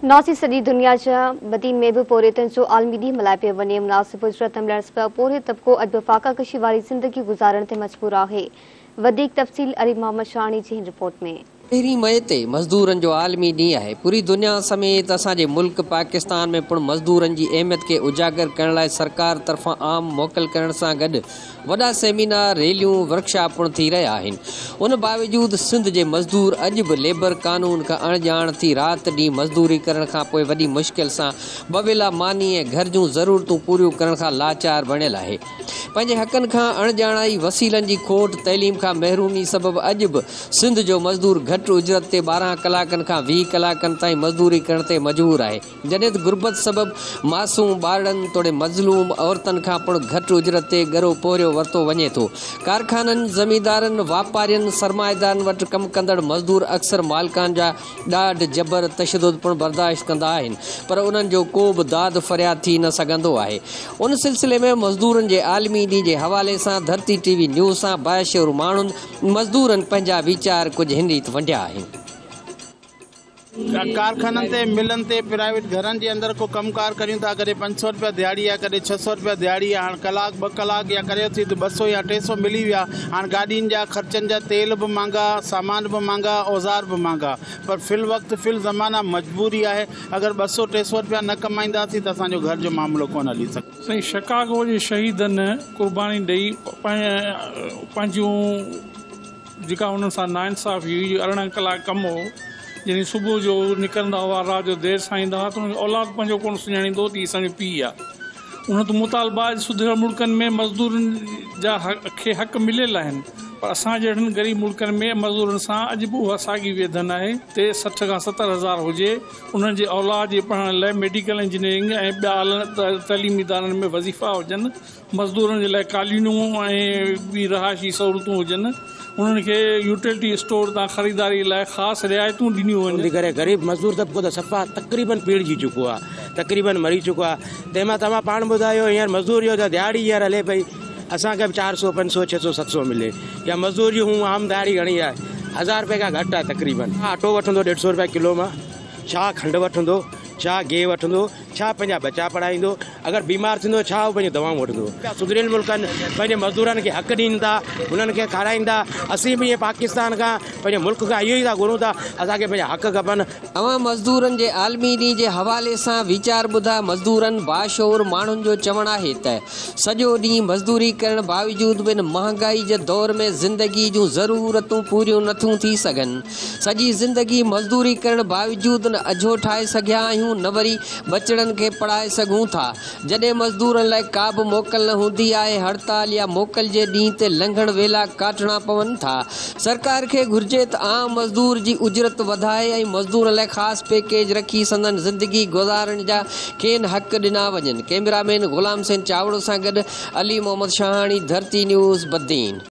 ناصر سڄي دنيا جيان بدين ۾ به پورهيتن جو عالمي ڏينهن ملهايو پيو وڃي. مناسب اجرت نه ملڻ سبب پورهيت طبقو اڄ به فاقاڪشي واري زندگي گذارڻ تي مجبور آهي. وڌيڪ تفصيل علي محمد شاهاڻي جي هن رپورٽ ۾. پهرين مئي تي مزدورن جو عالمي ڏينهن آهي. پوري دنيا سميت اسان جي ملڪ پاڪستان ۾ پڻ مزدورن جي اهميت کي اجاگر ڪرڻ لاء سرڪار طرفان عام موڪل ڪرڻ سان گڏ وڏا سيمينار، ريليون، ورڪشاپ پڻ ٿي رهيا آهن. ان باوجود سنڌ جي مزدور اڄ به ليبر قانون کان اڻ ڄاڻ ٿي رات ڏينهن مزدوري ڪرڻ کان پوء وڏي مشڪل سان ٻه ويلا ماني ۽ گهر جون ضرورتون پوريون ڪرڻ کان لاچار بڻيل آهي. پنهنجي حقن کان اڻ ڄاڻائي، وسيلن جي کوٽ، تعليم کان محرومي سبب اڄ به سنڌ جو مزدور گهٽ اجرت تي 12 ڪلاڪن کان 20 ڪلاڪن تائين مزدوري ڪرڻ تي مجبور آهي. جڏهن ته غربت سبب معصوم ٻارڙن توڙي مظلوم عورتن کان پڻ گهٽ اجرت تي ڳرو پورهيو ورتو وڃي ٿو. ڪارخانن، زميندارن، واپارين، سرمائيدارن وٽ ڪم ڪندڙ مزدور اڪثر مالڪان جا ڏاڍ، جبر، تشدد پڻ برداشت ڪندا آهن پر انهن جو ڪو به داد فرياد ٿي نه سگهندو آهي. ان سلسلي ۾ مزدورن جي عالمي ڏينهن جي حوالي سان ڌرتي ٽي وي نيوز سان باشعور ماڻهن، مزدورن پنهنجا ويچار ڪجهه هن ريت ونڊيا آهن. ڪارخانن تي، ملن تي، پرائيويٽ گهرن جي اندر ڪو ڪم ڪار ڪريون ٿا، ڪڏهن 500 رپيا دهاڙي آهي، ڪڏهن 600 رپيا دهاڙي آهي، هاڻ ڪلاڪ ٻه ڪلاڪ يا ڪريو ٿي ته 200 يا 300 ملي ويا، هاڻ گاڏين جا خرچن جا تيل به مهانگا، سامان به مهانگا، اوزار به مهانگا، پر في الوقت في الزمانه مجبوري آهي، اگر 200 300 رپيا نه ڪمائينداسين ته اسان جو گهر جو معاملو ڪونه هلي سگهندو. سائين شڪاگو جي شهيدن قرباني ڏئي پنهنجون. جيڪا انهن سان ناانصافي هئي جو 18 ڪلاڪ ڪم هو يعني صبح جو نڪرندا هئا رات جو دير سان ايندا هئا ته انهن جو اولاد پنهنجو ڪونه سڃاڻيندو هو ته هي اسان جو پيء آهي. انهن ته مطالبا اڄ سڌريل ملڪن ۾ مزدورن جا کي حق مليل آهن پر اسان جهڙن غريب ملڪن ۾ مزدورن سان اڄ به اها ساڳي ويڌن آهي تي 60 کان 70 هزار هجي انهن جي اولاد جي پڙهڻ لاء ميڊيڪل انجنيئرنگ ۽ ٻيا اعليٰ تعليمي ادارن ۾ وظيفا هجن. مزدورن جي لاء ڪالونيون ۽ ٻي رهائشي سهولتون هجن، انهن کي يوٽيلٽي اسٽور تان خريداري لاء خاص رعايتون ڏنيون وڃن. ان جي ڪري غريب مزدور طبقو ته صفا تقريبن پيڙجي چڪو آ، تقريبن مري چڪو آ، تنهن مان توهان پاڻ ٻڌايو هينئر مزدور جو ته دهاڙي هينئر هلي پئي اسان کي به 400 500 600 700 ملي يا مزدور جي هون عام دهاڙي گهڻي آهي 1000 رپئي کان گهٽ آهي تقريبن. اٽو وٺندو 150 رپيا ڪلو مان، ڇا کنڊ وٺندو، ڇا گيهه وٺندو، ڇا پنهنجا ٻچا پڙهائيندو؟ اگر بيمار ٿيندو ڇا هو پنهنجون دوائون وٺندو؟ سڌريل ملڪن پنهنجي مزدورن کي حق ڏين ٿا، انهن کي کارائين ٿا، اسين به ائين پاڪستان کان پنهنجي ملڪ کان اهو ئي ٿا گهرون ته اسان کي پنهنجا حق کپن. اوهان مزدورن جي عالمي ڏينهن جي حوالي سان ويچار ٻڌا، مزدورن باشعور ماڻهن جو چوڻ آهي ته سڄو ڏينهن مزدوري ڪرڻ باوجود به ان مهانگائي جي دور ۾ زندگي جون ضرورتون پوريون نٿيون ٿي سگهن. سڄي زندگي مزدوري ڪرڻ باوجود نه اجهو ٺاهي سگهيا آهيون نه وري ٻچڙن کي پڙهائي سگهون ٿا. جڏهن مزدورن لاء ڪا به موڪل نه هوندي آهي، هڙتال يا موڪل جي ڏينهن تي لنگهڻ ويلا ڪاٽڻا پون ٿا. سرڪار کي گهرجي ته عام مزدور جي اجرت وڌائي ۽ مزدورن لاء خاص پيڪيج رکي سندن زندگي گذارڻ جا کين حق ڏنا وڃن. ڪئميرا مين غلام حسين چاوڙو سان گڏ علي محمد شاهاڻي، ڌرتي نيوز، بدين.